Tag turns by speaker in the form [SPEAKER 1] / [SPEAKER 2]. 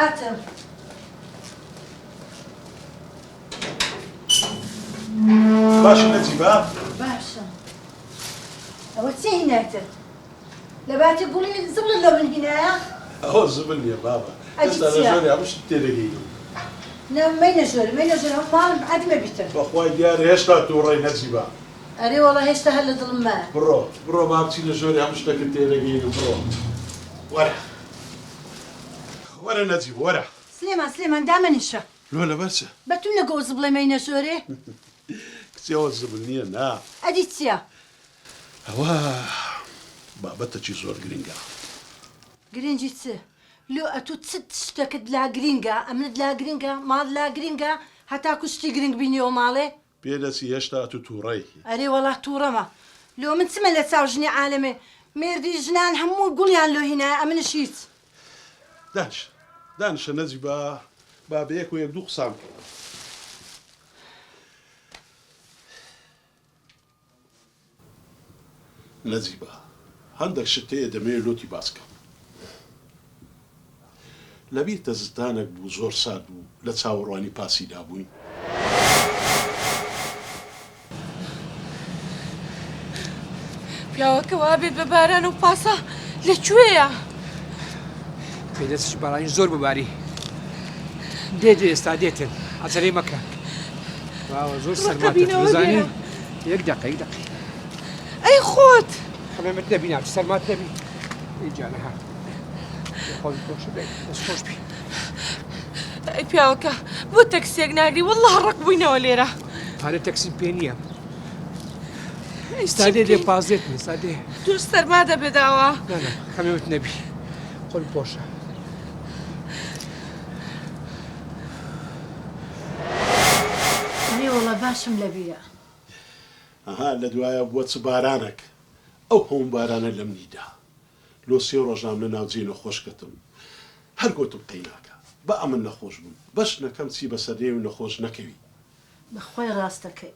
[SPEAKER 1] هاتم.
[SPEAKER 2] باشی نەجیبە؟
[SPEAKER 1] باشم. ئەوە چی هینایتت؟ لە باتی گوڵی زبڵت لۆ من هینایە؟
[SPEAKER 2] ئەوە زبل نییە بابە.
[SPEAKER 1] ئەدی
[SPEAKER 2] ئێستا لە
[SPEAKER 1] چییە؟
[SPEAKER 2] ژۆرێ هەموو شت تێدەگەینم.
[SPEAKER 1] نا مەینە ژۆرێ مەینە ژۆرێ هەموو ماڵم عەدمە بیتن.
[SPEAKER 2] بەخوای دیارە هێشتا تووڕەی نەجیبە.
[SPEAKER 1] ئەرێ وەڵا هێشتا هەر لە دڵم مایە.
[SPEAKER 2] بڕۆ بڕۆ با بچینە ژۆرێ هەموو شتەکت تێدەگەینم بڕۆ. وەرە وەرە نەجیب وەرە.
[SPEAKER 1] سلێمان سلێمان دامەنیشە.
[SPEAKER 2] لۆ لەبەر چ؟
[SPEAKER 1] بەتوم نەگۆ ئەو زبڵەی مەینە ژۆرێ؟
[SPEAKER 2] کچێ ئەوە زبل نییە نا.
[SPEAKER 1] ئەدی چییە؟
[SPEAKER 2] ئەوە بابەتەکی زۆر گرنگە.
[SPEAKER 1] گرنگی چ؟ لۆ ئەتوو چ شتەکت لا گرینگە؟ ئەمنت لا گرینگە؟ ماڵت لا گرینگە؟ هەتاکوو شتی گرنگ بینیەوە ماڵێ؟
[SPEAKER 2] پێدەچی هێشتا ئەتوو توڕەی.
[SPEAKER 1] ئەرێ وەڵا توڕەمە. لۆ من چمە لە چاو ژنی عالەمێ؟ مێردی ژنان هەموو گوڵیان لۆ هینایە ئەمنش هیچ.
[SPEAKER 2] دانیشە دانیشە نەجیبە با بەیەکەوە یەک دوو قسان بکەین. نەجیبە، هەندەک شت هەیە دەمەوێ لۆتی باس کەم. لەبیرتە زستانەک بوو زۆر سارد بوو لە چاوەڕوانی پاسیدا بووین؟
[SPEAKER 3] پیاوەکە وابێت بە باران و پاسە لە کوێیە؟
[SPEAKER 4] پێدەچی بارانی زۆر بباری. دێ دێ ئێستا دێتن عەجەلەی مەکە. واوە زۆر سەرماتە دەزانی یەک دەقە یەک دەقە.
[SPEAKER 3] ئەی خۆت
[SPEAKER 4] خەمێمت نەبی ناچ سەرمات نەبی ئەی جانە هات خۆش خۆش بێ دەست خۆش بی.
[SPEAKER 3] ئەی پیاوەکە بۆ تەکسیەک ناگری والله ڕق بووینەوە لێرە.
[SPEAKER 4] پارە تەکسیم پێ نییە. ئێستا دێ دێ پازێت ئێستا دێ.
[SPEAKER 3] توش سەرما دەبێ داوا.
[SPEAKER 4] نا نا خەمێمت نەبی خۆت بپۆشە.
[SPEAKER 1] ئەرێ وەڵا باشم لەبیرە.
[SPEAKER 2] ئەها لە دوایە بووە چ بارانەک ئەو هەموو بارانە لەمنی دا لۆ سێ ڕۆژ نامنە ناو جێی نەخۆش کەتم هەر گۆتم قەیناکە با ئەمن نەخۆش بم بەش نەکەم چی بەسەر نێوی نەخۆش نەکەوی.
[SPEAKER 1] بەخوای ڕاست دەکەی.